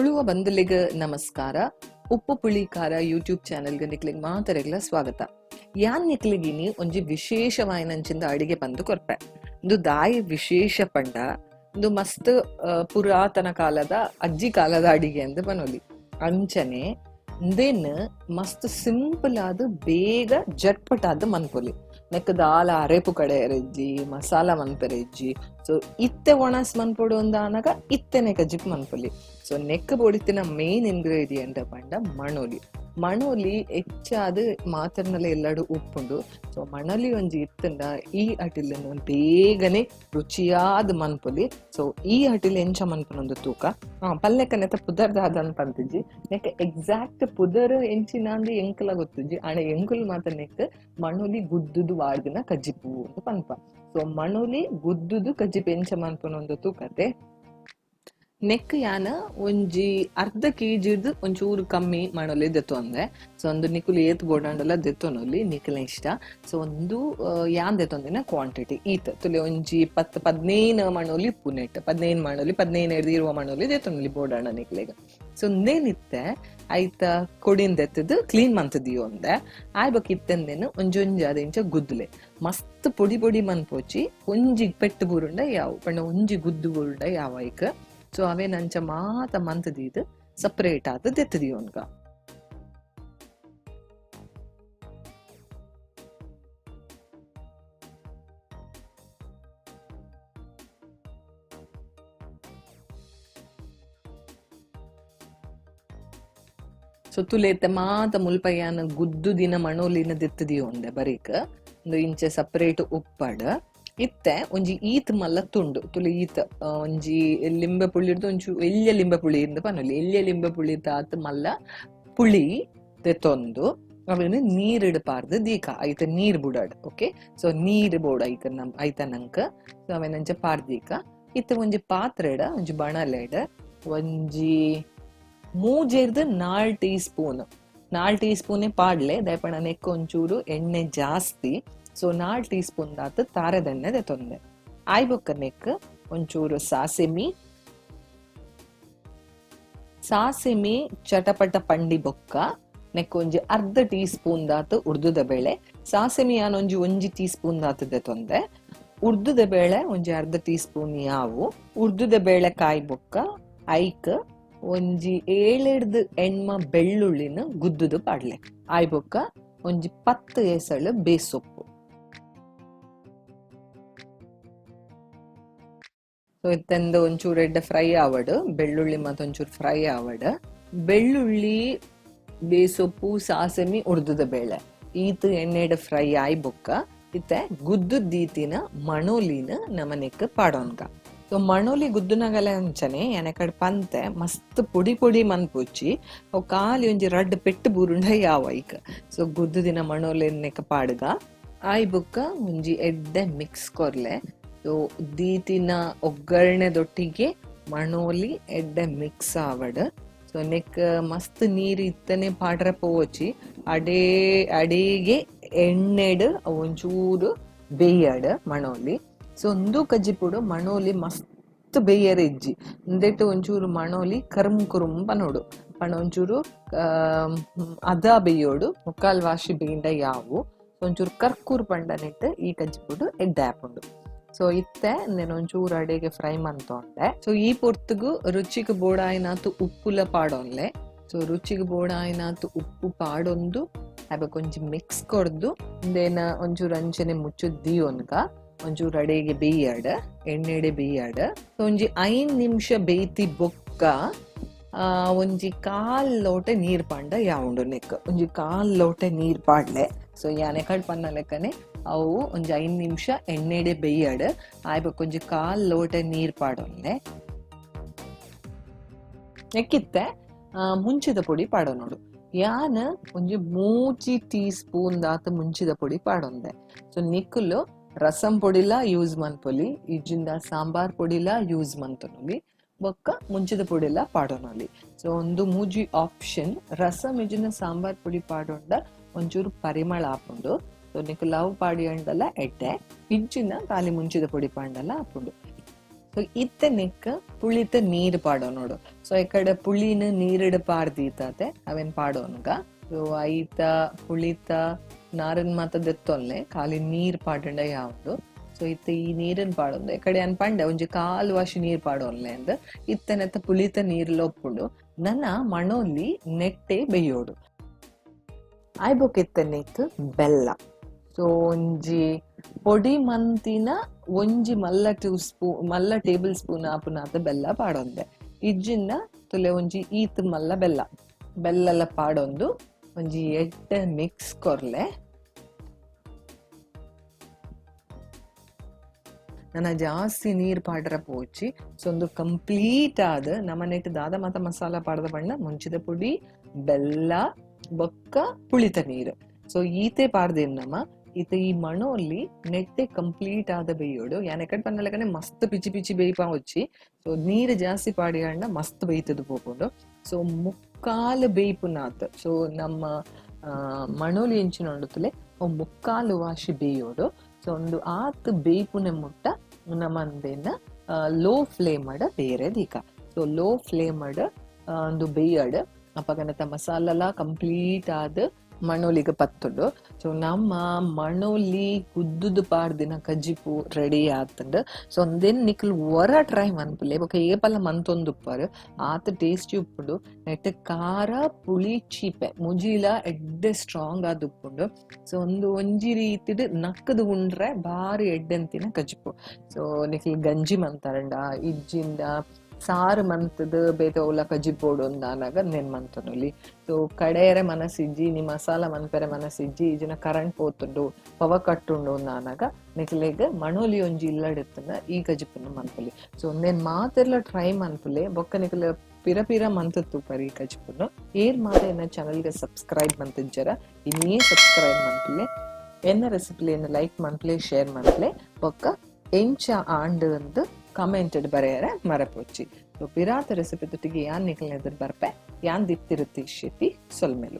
ತುಳುವ ಬಂಧುಲಿಗ್ ನಮಸ್ಕಾರ. ಉಪ್ಪು ಪುಳಿಕಾರ ಯೂಟ್ಯೂಬ್ ಚಾನೆಲ್ಗೆ ನಿಕ್ಲಿಗ್ ಮಾತರೆಗ್ಲ ಸ್ವಾಗತ. ಯಾನ್ ನಿಕ್ಲಿಗಿನಿ ಒಂಜಿ ವಿಶೇಷವಾಯಿನಂಚಿಂದ ಅಡಿಗೆ ಬಂದು ಕೊರ್ಪೆ. ಇಂದು ದಾಯಿ ವಿಶೇಷ ಪಂಡ ಇಂದು ಮಸ್ತ್ ಪುರಾತನ ಕಾಲದ ಅಜ್ಜಿ ಕಾಲದ ಅಡಿಗೆ ಅಂದ್ ಪನೊಲಿ. ಅಂಚನೆ ಇಂದೆನ್ ಮಸ್ತ್ ಸಿಂಪಲ್ ಆದ್ ಬೇಗ ಜಟ್ಪಟ್ ಆದ್ ಮನ್ಪೊಲಿ. ನೆಕ್ ದಾಲ ಅರೆಪು ಕಡೆ ಇಜ್ಜಿ, ಮಸಾಲ ಮನ್ಪೆರೆ ಇಜ್ಜಿ. ಸೊ ಇತ್ತೆ ಒಣಸ್ ಮನ್ಪೊಡು ಅಂದ್ ಆನಗ ಇತ್ತೆನೆ ಕಜಿಪ್ ಮನ್ಪೊಲಿ. ಸೊ ನೆಕ್ ಬೋಡಿತ್ತಿನ ಮೇನ್ ಇಂಗ್ರೀಡಿಯೆಂಟ್ ಪಂಡ ಮಣೋಲಿ. ಮಣೋಲಿ ಹೆಚ್ಚಾದ್ ಮಾತೆರ್ನಲ ಎಲ್ಲಾಡು ಉಪ್ಪುಂಡು. ಸೊ ಮಣೋಲಿ ಒಂಜಿ ಇತ್ತುಂಡ ಈ ಅಟಿಲ್ ಬೇಗನೆ ರುಚಿಯಾದ್ ಮನ್ಪೊಲಿ. ಸೊ ಈ ಅಟಿಲ್ ಎಂಚ ಮನ್ಪುನೊಂದು ತೂಕ. ಪಲ್ಲೆಕನೆತ ಪುದರ್ ದಾದನ್ ಪಂತಿಜಿ. ನೆಕ್ ಎಕ್ಸಾಕ್ಟ್ ಪುದರ್ ಎಂಚಿನಾಂದ್ ಎಂಕಲ ಗೊತ್ತುಜಿ. ಆಂಡ ಎಂಕುಲು ಮಾತ ನೆಕ್ ಮಣೋಲಿ ಗುದ್ದುದು ವಾಡ್ದಿನ ಕಜ್ಜಿಪು ಅಂತ ಪನ್ಪ. ಸೊ ಮಣೋಲಿ ಗುದ್ದುದು ಕಜ್ಜಿಪು ಎಂಚ ಮನ್ಪುನೊಂದು ತೂಕತೆ. ನೆಕ್ ಯಾನ ಒಂಜಿ ಅರ್ಧ ಕೆಜಿರ್ದ್ ಒಂಚೂರು ಕಮ್ಮಿ ಮಣೋಲಿ ದೆತ್ತೊಂದೆ. ಸೊ ಒಂದು ನಿಕುಲು ಏತ್ ಬೋಡಾಂಡಲ ದೆತ್ತೊನೊಲಿ, ನಿಕುಲ್ನ ಇಷ್ಟ. ಸೊ ಒಂದು ಯಾನ್ ದೆತ್ತೊಂದಿನ ಕ್ವಾಂಟಿಟಿ ಈತ್ ತುಲೆ ಒಂಜಿ 10-15 ಮಣೋಲಿ ಉಪ್ಪು ನೆಟ್ 15 ಮಣೋಲಿ 15 20 ಮಣೋಲಿ ದೆತ್ತೊನೊಲಿ ಬೋಡಾಂಡ ನಿಕ್ಲೆಗ್. ಸೊ ಉಂದೇನಿತ್ತೆ ಐತ ಕೊಡಿನ್ ದೆತ್ತದ್ ಕ್ಲೀನ್ ಮಂತುದಿಯೊ ಒಂದೆ. ಆಯ್ ಬೊಕ ಇತ್ತೆಂದೇನು ಒಂಜೊಂಜಿ ಅದ ಇಂಚ ಗುದ್ದುಲೆ ಮಸ್ತ್ ಪೊಡಿ ಪೊಡಿ ಮನ್ಪೊಚಿ. ಒಂಜಿ ಪೆಟ್ಟು ಬೂರುಂಡ ಯಾವು ಪಂಡ ಒಂಜಿ ಗುದ್ದು ಬೂರುಂಡ ಯಾವ ಐಕ್. ಸೊ ಅವೇನ್ ಅಂಚ ಮಾತ ಮಂತ್ ದೀದ್ ಸಪರೇಟ್ ಆದ್ ದೆತ್ತುದಿಯೊನ್ಗ. ಸೊ ತುಲೇತ ಮಾತ ಮುಲ್ಪಯ್ಯಾನ ಗುದ್ದು ದಿನ ಮಣೋಲಿನ ದೆತ್ತುದಿಯೊಂದೆ ಬರೀಕ್. ಉಂದು ಇಂಚ ಸಪರೇಟ್ ಉಪ್ಪಡ್. ಇತ್ತೆ ಒಂಜಿ ಈತ್ ಮಲ್ಲ ತುಂಡು ತುಲೆ ಈತ್ ಒಂಜಿ ಲಿಂಬೆ ಪುಳಿ ಇರ್ದು ಒಂಚು ಎಲ್ಯ ಲಿಂಬೆ ಪುಳಿ ಇಂದ್ ಪನೊಲಿ. ಎಲ್ಯ ಲಿಂಬೆ ಪುಳಿ ತಾತ್ ಮಲ್ಲ ಪುಳಿ ದೆತ್ತೊಂದು ಅವೆನ್ ನೀರಿಡ್ ಪಾರ್ದ್ ದೀಕ ಐತ ನೀರ್ ಬುಡಡ್. ಓಕೆ, ಸೊ ನೀರ್ ಬೋಡು ಐತ ನಮ್ ಐತ ನಂಕ್. ಸೊ ಅವೆನ್ ಅಂಚ ಪಾರ್ದ್ ದೀಕ. ಇತ್ತೆ ಒಂಜಿ ಪಾತ್ರೆಡ್ ಒಂಜಿ ಬಣಲೆಡ್ ಒಂಜಿ ಮೂಜೆರ್ದ್ 4 ಟೀ ಸ್ಪೂನ್, 4 ಟೀ ಸ್ಪೂನ್ ಪಾಡ್ಲೆ ದಾಯೆಪಂಡ ನೆಕ್ ಒಂಚೂರು ಎಣ್ಣೆ ಜಾಸ್ತಿ. ಸೊ 4 ಟೀ ಸ್ಪೂನ್ ದಾತ್ ತಾರೆದೆಣ್ಣೆ ದೆತ್ತೊಂದೆ. ಆಯ್ ಬೊಕ್ಕ ನೆಕ್ ಒಂಚೂರು ಸಾಸಿಮಿ, ಸಾಸಿಮಿ ಚಟಪಟ ಪಂಡಿ ಬೊಕ್ಕ ನೆಕ್ ಒಂಜಿ ಅರ್ಧ ಟೀ ಸ್ಪೂನ್ ದಾತ್ ಉರ್ದುದ ಬೇಳೆ. ಸಾಸಿಮಿ ಯಾನ್ ಒಂಜಿ ಒಂಜಿ ಟೀ ಸ್ಪೂನ್ ದಾತ್ ದೆತ್ತೊಂದೆ. ಉರ್ದುದ ಬೇಳೆ ಒಂಜಿ ಅರ್ಧ ಟೀ ಸ್ಪೂನ್ ಯಾವು. ಉರ್ದುದ ಬೇಳೆ ಕಾಯಿ ಬೊಕ್ಕ ಐಕ್ ಒಂಜಿ ಏಳೆಡ್ದು ಎಣ್ಮ ಬೆಳ್ಳುಳ್ಳಿನ ಗುದ್ದುದು ಪಾಡ್ಲೆ. ಆಯ್ ಬೊಕ್ಕ ಒಂಜಿ 10 ಎಸಳು ಬೇಸೊಪ್ಪು. ಸೊ ಇತ್ತೆಂದು ಒಂಚೂರು ಎಡ್ಡೆ ಫ್ರೈ ಆವಡ್, ಬೆಳ್ಳುಳ್ಳಿ ಮತ್ತ ಒಂಚೂರು ಫ್ರೈ ಆವಡ್. ಬೆಳ್ಳುಳ್ಳಿ ಬೇಸೊಪ್ಪು ಸಾಸಮಿ ಉರ್ದುದ ಬೇಳೆ ಈತ್ ಎಣ್ಣೆಡ್ ಫ್ರೈ ಆಯ್ ಬೊಕ್ಕ ಇತ್ತೆ ಗುದ್ದು ದೀತಿನ ಮಣೋಲಿನ ನಮನೆಕ್ ಪಾಡೋನ್ಗ. ಸೊ ಮಣೋಲಿ ಗುದ್ದುನಗಲೆ ಅಂಚನೆ ಎನಕಡ್ ಪಂತೆ ಮಸ್ತ್ ಪೊಡಿ ಪೊಡಿ ಮನ್ಪೊಚ್ಚಿ. ಅವು ಖಾಲಿ ಒಂಜಿ ರಡ್ಡ್ ಪೆಟ್ಟು ಬೂರುಂಡ ಯಾವ ಐಕ್. ಸೊ ಗುದ್ದು ದಿನ ಮಣೋಲಿ ನೆಕ್ ಪಾಡ್ಗ. ಆಯ್ ಬೊಕ್ಕ ಒಂಜಿ ಎಡ್ಡೆ ಮಿಕ್ಸ್ ಕೊರ್ಲೆ. ಸೊ ದೀತಿನ ಒಗ್ಗರಣೆದೊಟ್ಟಿಗೆ ಮಣೋಲಿ ಎಡ್ಡೆ ಮಿಕ್ಸ್ ಆವಡ್. ಸೊ ನೆಕ್ ಮಸ್ತ್ ನೀರ್ ಇತ್ತನೆ ಪಾಡ್ರೆ ಪೋವೊಚಿ. ಅಡೇ ಅಡೇಗೆ ಎಣ್ಣೆಡ್ ಒಂಚೂರು ಬೇಯಡ್ ಮಣೋಲಿ. ಸೊ ಉಂದು ಕಜ್ಜಿಪುಡು ಮಣೋಲಿ ಮಸ್ತ್ ಬೇಯರೆ ಇಜ್ಜಿ. ಉಂದೆಟ್ ಒಂಚೂರು ಮಣೋಲಿ ಕರ್ಮ್ ಕುರುಮ್ ಪನೊಡು. ಪಂಡ ಒಂಚೂರು ಅದ ಬೇಯೋಡು ಮುಕ್ಕಾಲ್ ವಾಶಿ ಬೇಂಡ ಯಾವು. ಒಂಚೂರು ಕರ್ಕೂರ್ ಪಂಡನೆಟ್ ಈ ಕಜ್ಜಿಪುಡು ಎಡ್ಡೆ ಆಪುಂಡು. ಸೊ ಇತ್ತೆ నేను ಒಂಚೂರು ಅಡೆಗೆ ಫ್ರೈ ಮಂತೊಂಡೆ. ಸೊ ಈ ಪೊರ್ತುಗು ರುಚಿಗೆ ಬೋಡಾಯಿನಾತ್ ಉಪ್ಪುಲ ಪಾಡೊನ್ಲೆ. ಸೊ ರುಚಿಗೆ ಬೋಡಾಯಿನಾತ್ ಉಪ್ಪು ಪಾಡೊಂದು ಅಬಕ್ ಒಂಜಿ ಮಿಕ್ಸ್ ಕೊರ್ದು ಉಂದೇನ ಒಂಚೂರು ಅಂಚನೆ ಮುಚ್ಚುದ್ ದೀಯೊನ್ಗ. ಒಂಚೂರು ಅಡೆಗೆ ಬೇಯಡ್, ಎಣ್ಣೆಡೆ ಬೇಯಡ್. ಸೊ ಒಂಜಿ 5 ನಿಮಿಷ ಬೇಯ್ತಿ ಬೊಕ್ಕ ಒಂಜಿ ಕಾಲ್ ಲೋಟೆ ನೀರ್ ಪಾಂಡ ಯಾವುಂಡು ನೆಕ್. ಒಂಜಿ ಕಾಲ್ ಲೋಟೆ ನೀರ್ ಪಾಡ್ಲೆ. ಸೊ ಯಾನೆ ಕಡ್ ಪನ್ನ ಲೆಕ್ಕನೆ ಅವು ಒಂಜಿ 5 ನಿಮಿಷ ಎಣ್ಣೆಡೆ ಬೇಯಡ್. ಆಯ್ ಬೊಕ್ಕ ಒಂಜಿ ಕಾಲ್ ಲೋಟೆ ನೀರ್ ಪಾಡೊನ್ಲೆ. ನೆಕ್ಕಿತ್ತೆ ಮುಂಚಿದ ಪೊಡಿ ಪಾಡೊನೊಡು. ಯಾನ್ ಒಂಜಿ 3 ಟೀ ಸ್ಪೂನ್ ದಾತ್ ಮುಂಚಿದ ಪೊಡಿ ಪಾಡೊಂದೆ. ಸೊ ನಿಕ್ಕುಲು ರಸಂ ಪೊಡಿಲ ಯೂಸ್ ಮನ್ಪೊಲಿ, ಇಜ್ಜಿಂದ ಸಾಂಬಾರ್ ಪೊಡಿಲ ಯೂಸ್ ಮನ್ತೊನೊಲಿ, ಬೊಕ್ಕ ಮುಂಚಿದ ಪೊಡಿಲ ಪಾಡೊನೊಲಿ. ಸೊ ಒಂದು ಮೂಜಿ ಆಪ್ಷನ್. ರಸಂ ಇಜ್ಜಿಂದ ಸಾಂಬಾರ್ ಪೊಡಿ ಪಾಡೊಂಡ ಒಂಚೂರು ಪರಿಮಳ ಆಪುಂಡು. ಸೊ ನಿಕ್ಕು ಲವ್ ಪಾಡಿ ಅಂಡಲ ಎಡ್ಡೆ, ಇಜ್ಜಿನ ಖಾಲಿ ಮುಂಚಿದ ಪೊಡಿ ಪಾಂಡಲ ಆಪುಂಡು. ಸೊ ಇತ್ತೆ ನೆಕ್ ಪುಳಿತ ನೀರ್ ಪಾಡೋನೋಡು. ಸೊ ಎಕಡೆ ಪುಳಿನ ನೀರಿಡ್ ಪಾಡ್ದೀತತೆ ಅವೆನ್ ಪಾಡೋನುಗ. ಸೊ ಐತ ಪುಳಿತ ನಾರನ್ ಮಾತ ದೆತ್ತೊಲ್ಲೆ, ಖಾಲಿ ನೀರ್ ಪಾಡಂಡ ಯಾವುದು. ಸೊ ಇತ್ತೆ ಈ ನೀರನ್ ಪಾಡೊಂದು ಎಕಡೆ ಅನ್ ಪಂಡೆ ಒಂಜಿ ಕಾಲು ವಾಶಿ ನೀರ್ ಪಾಡೊನ್ಲೆ ಅಂದ್. ಇತ್ತೆ ನೆತ್ತ ಪುಳಿತ ನೀರ್ಲ ಉಪ್ಪುಂಡು. ನನ ಮಣೋಲಿ ನೆಟ್ಟೆ ಬೇಯೋಡು. ಆಯ್ಬೊಕ್ ಇತ್ತೆ ನೆಕ್ ಬೆಲ್ಲ. ಸೊ ಒಂಜಿ ಪೊಡಿ ಮಂತಿನ ಒಂಜಿ ಮಲ್ಲ ಟೂ ಸ್ಪೂನ್ ಮಲ್ಲ ಟೇಬಲ್ ಸ್ಪೂನ್ ಆಪುನಾತ ಬೆಲ್ಲ ಪಾಡೊಂದೆ. ಇಜ್ಜಿಂದ ತುಲೆ ಒಂಜಿ ಈತ್ ಮಲ್ಲ ಬೆಲ್ಲ ಬೆಲ್ಲಲ ಪಾಡೊಂದು ಒಂಜಿ ಎಡ್ಡೆ ಮಿಕ್ಸ್ ಕೊರ್ಲೆ. ನನ ಜಾಸ್ತಿ ನೀರ್ ಪಾಡ್ರ ಪೋಚಿ. ಸೊ ಒಂದು ಕಂಪ್ಲೀಟ್ ಆದ ನಮನೆಟ್ ದಾದ ಮಾತ ಮಸಾಲ ಪಾಡದ ಬಣ್ಣ ಮುಂಚಿದ ಪುಡಿ, ಬೆಲ್ಲ, ಬೊಕ್ಕ ಪುಳಿತ ನೀರು. ಸೊ ಈತೆ ಪಾಡ್ದೇನ್ ನಮ ಈತ ಈ ಮಣೋಲಿ ನೆಟ್ಟೆ ಕಂಪ್ಲೀಟ್ ಆದ ಬೇಯೋಡು. ಯಾನ್ ಎಕಡೆ ಪನ್ನಲಕನೆ ಮಸ್ತ್ ಪಿಚಿ ಪಿಚಿ ಬೇಯ್ಪಾ వచ్చಿ. ಸೊ ನೀರು ಜಾಸ್ತಿ ಪಾಡಿಯಂಡ ಮಸ್ತ್ ಬೇಯ್ತದ ಪೋಪುಂಡು. ಸೊ ಮುಕ್ಕಾಲು ಬೇಯ್ಪುನಾತ್. ಸೊ ನಮ್ಮ ಮಣೋಲಿ ಎಂಚಿನ ಉಂಡುತ್ತಲೆ ಮುಕ್ಕಾಲು ವಾಶಿ ಬೇಯೋಡು. ಸೊ ಒಂದು ಆತ್ ಬೇಯ್ಪುನೆ ಮುಟ್ಟ ನಮಂದೇನ ಲೋ ಫ್ಲೇಮ್ ಅಡ ಬೇರೆ ದೀಕ. ಸೊ ಲೋ ಫ್ಲೇಮ್ ಅಡ ಒಂದು ಬೇಯಡ್ ಅಪಗನತ ಮಸಾಲಲ ಕಂಪ್ಲೀಟ್ ಆದ ಮಣೋಲಿಗೆ ಪತ್ತುಂಡು. ಸೊ ನಮ್ಮ ಮಣೋಲಿ ಗುದ್ದುದು ಪಾಡ್ದಿನ ಕಜ್ಜಿಪು ರೆಡಿ ಆತಂಡು. ಸೊ ಒಂದೇನ್ ನಿಕ್ಲ್ ಒರ ಟ್ರೈ ಮನ್ಪುಲೆ, ಬೊಕ ಏಪಲ ಮಂತೊಂದುಪ್ಪರು, ಆತ ಟೇಸ್ಟಿ ಉಪ್ಪುಂಡು. ನೆಟ್ ಖಾರ ಪುಳಿ ಚೀಪೆ ಮುಜಿಲ ಎಡ್ಡೆ ಸ್ಟ್ರಾಂಗ್ ಆದ್ ಉಪ್ಪುಂಡು. ಸೊ ಒಂದು ಒಂಜಿ ರೀತಿಡ್ ನಕ್ಕದು ಉಂಡ್ರೆ ಬಾರಿ ಎಡ್ಡೆಂತಿನ ಕಜ್ಜಿಪು. ಸೊ ನಿಕ್ಲ್ ಗಂಜಿ ಮಂತಾರಂಡ ಇಜ್ಜಿಂದ ಸಾರು ಮಂತದ ಬೇತೆ ಓಲ ಕಜ್ಜಿಪೋಡು ಅಂದಾನಾಗ ನೆನ್ ಮಂತೊನೊಲಿ. ಸೊ ಕಡೆಯರೆ ಮನಸ್ಸಿಜ್ಜಿ, ನಿ ಮಸಾಲ ಮನ್ಪೆರೆ ಮನಸ್ಸಿಜ್ಜಿ, ಇಜಿನ ಕರೆಂಟ್ ಪೋತುಂಡು, ಪವರ್ ಕಟ್ ಉಂಡು ಅಂದಾನಾಗ ನಿಕ್ಲೆಗ್ ಮಣೋಲಿ ಒಂಜಿ ಇಲ್ಲಡಿತ್ತುಂಡ ಈ ಕಜಿಪುನು ಮನ್ಪೊಲಿ. ಸೊ ಉಂದೆನ್ ಮಾತೆರ್ಲ ಟ್ರೈ ಮನ್ಪುಲೆ, ಬೊಕ್ಕ ನಿಕ್ಲೆ ಪಿರ ಪಿರ ಮಂತ್ ತೂಪರ್ ಈ ಕಜಿಪುನು. ಏರ್ ಮಾತ ಎನ್ನ ಚಾನಲ್ಗೆ ಸಬ್ಸ್ಕ್ರೈಬ್ ಮಂತಿಜ್ಜರ ಇನ್ನೇ ಸಬ್ಸ್ಕ್ರೈಬ್ ಮನ್ಪುಲೆ. ಎನ್ನ ರೆಸಿಪಿಲೆನ್ ಲೈಕ್ ಮನ್ಪುಲೆ, ಶೇರ್ ಮನ್ಪುಲೆ, ಬೊಕ್ಕ ಎಂಚ ಆಂಡ್ ಅಂದ್ ಕಮೆಂಟ್ ಬರೆಯರೆ ಮರಪೊಚ್ಚಿ. ಸೊ ಪಿರಾತ ರೆಸಿಪಿ ತುಟಿಗೆ ಯಾನ್ ನಿಕ್ಲೆನ ಎದುರು ಬರ್ಪೆ. ಯಾನ್ ದಿತ್ತಿರುತ್ತಿ ಶೆಟ್ಟಿ. ಸೊಲ್ಮೆಲು.